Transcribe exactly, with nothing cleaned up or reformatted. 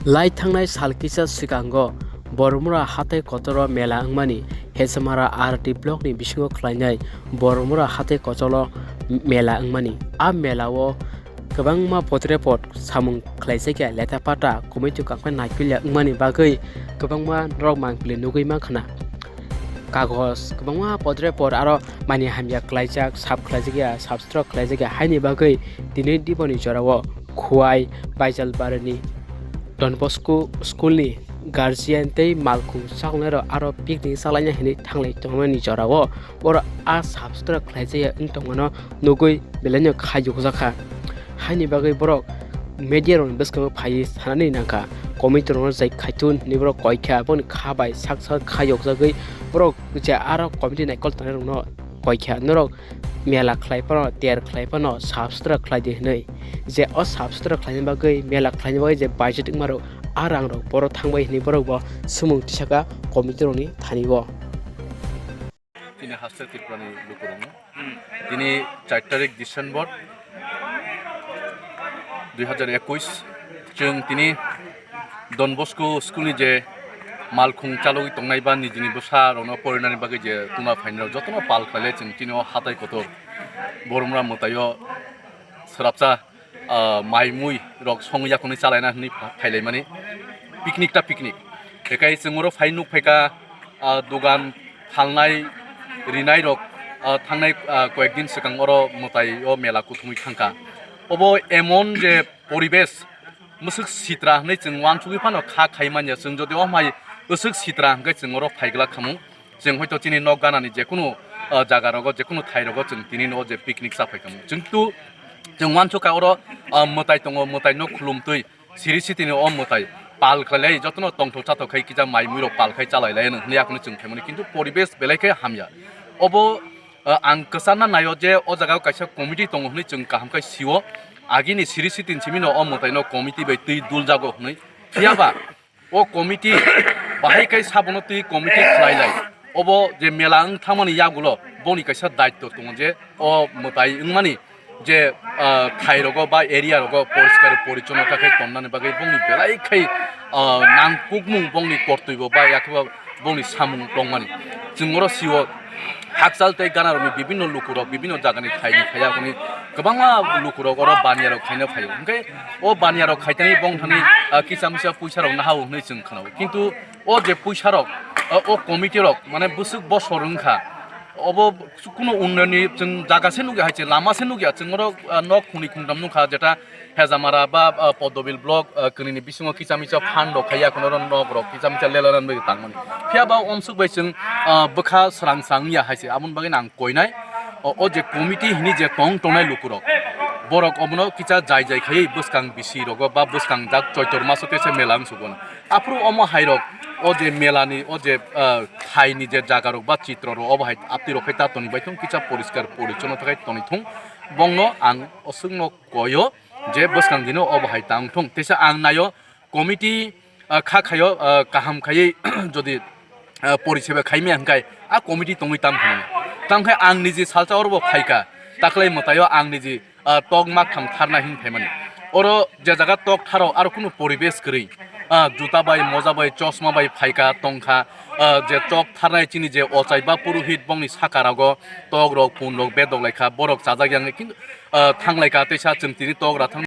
Lai thangnai sal kisa swkango Boromura hatai kotoro mela wngmani, Hesamara R D block ni bisingo khlainai Boromura hatai kotoro mela wngmani. A mela o kwbangma potrepot samung khlaijakya, letha pata committee kangkhe naikolya wngmani bagwi kwbangma norok mangpili nugwi mankha na. Kagos kwbangma potrepot aro mani hamya khlaijak, sap khlaijakya, sap sitra khlaijakya haini bagwi tini diboni jorao Khowai Baijalbarini Don Bosco school ni guardian tei malkhung chaklainairok aro picnic chalaina hinwi thanglai tongmani jorao oro a sap sitra khlaijakya wng tongmano nugwi belaino kha yokjakha. Haini bagwi borok media rokni bwskango phaiwi sanani nangkha, committee rokno jai khaithun hinwi borok koikha, aboni kha bai sak sak kha yokjagwi borok je aro committee naikol tongnai rokno koikha, norok mela khlai phano, ter khlai phano, sap sutra khlai di hinwi. Je o sap sutra khlaina bagwi, mela khlaina bagwi je budget wngma rok, a rang rok boro thang bai hinwi borok bo swmung tisaka committee rokni thani o. Tini haste Tripura ni lukurokno. Tini char tarik December dui hazar ekush, chwng tini Don Bosco school ni je malkhung chalogwi tongnai ba nijini bwsa rokno porinani bagwi je tuma phainai rok jotono pal khlailai chwng tini o hatai kotor Boromra mwtai o swrapsa, ah, mai mui rok song yakunwi chalaina hinwi pha-, phailaimani picnic ta picnic. Ekai chwng oro phai nuk phaikha, ah, dogan phalnai rinai rok, ah, thangnai, ah, koyek din swkang oro mwtai o mela kuthumwi thangkha. Obo emon je poribesh, mwswk sitra hinwi chwng uansugwi phano kha khai manya. Chwng jodi o mai bwswk sitra hwnkhe chwng oro phai glak khamu. Chwng hoito chini nok ganani jekunu, ah, jaga rogo, jekunu thai rogo chwng tini no je picnic cha phai khamu. Chwng tu, chwng uansukha oro, ah, mwtai tongo, mwtai no khulumtwi siri sitini o mwtai pal khlailai, jotono tongthok chathok khai kisa mai mui rok pal khai chalailai hinwi yakno chwng phaimani, kintu poribesh belai khe hamya. Obo, ah, ang kwcharna naio je o jaga o kaisa committee tongo hinwi chwng kaham khai sio, agini siri sitini simi no o mwtai no committee bai twi dul jago hinwi. Phiya ba o committee bahai kai sabono twi committee khlai lai. Obo je mela wng thangmani yagulo boni kaisa daitto tongo je o mwtai wngmani je, ah, thai rogo ba area rogo poriskar porichonnota khai tonnani bagwi bongni belai khai, ah, nangkukmung bongni kortwibo ba yakhe ba bongni samung tongmani. Chwng oro sio hakchal tei ganarokni bibinno lukurok bibinno jagani thaini thaya hwnwi kwbangma lukurok oro baniyarok khaina phaio. Hwnkhe o baniyarok khaitani bongthani, ah, kisa misa puisarok nahao hwnwi chwng khnao. Kintu o je puisarok, ah, o committee rok mane bwswk bosor wngkha, obo kuno unnayonni chwng jaga se nukya hai se lama se nukya. Chwng oro, ah, nok khungni khungtam nukha jeta Hejamara ba, ah, Poddobil block, ah, kwnwini bisingo kisa misa phan rok khaiya, kheno oro nok rok kisa misa lela ran bai tangmani. Phiya ba omsuk bai chwng, ah, bwkha srang srang ya hai se, aboni bagwi ang koinai. O, o je committee hini je tong tongnai lukurok, borok omono kisa jai jai khaiwi bwskang bisi rogo ba bwskang jak choitor maso tese mela wng sugo. Aphuru omo hai rok o je mela ni o je, ah, thai ni je jaga rok ba chitro rok obo hai aptwi rok khai ta toni bai thung, kisa poriskar porichonno thakai toni thung, bongno ang oswk no koyo. Je bwskang dino obo hai tang thung. Teisa ang naio committee, ah, kha khaio, ah, kaham khaiwi jodi, ah, poriseba khaimya hwnkhe a committee tongwi tam hwnwi. Tamo khe ang niji salsa orobo phaikha. Taklai mwtaio ang niji, ah, tok mak tham tharna hin phaimani. Oro je jaga tok tharo aro kunu poribesh kwrwi. Ah, juta bai, moja bai, chosma bai phaikha tongkha. Ah, je tok tharnai chini je ochai ba purohit bongni saka rogo tok rok, phun rok bedok laikha, borok chajak yang, kintu, ah, thang laikha, teisa chwng tini tok ra thang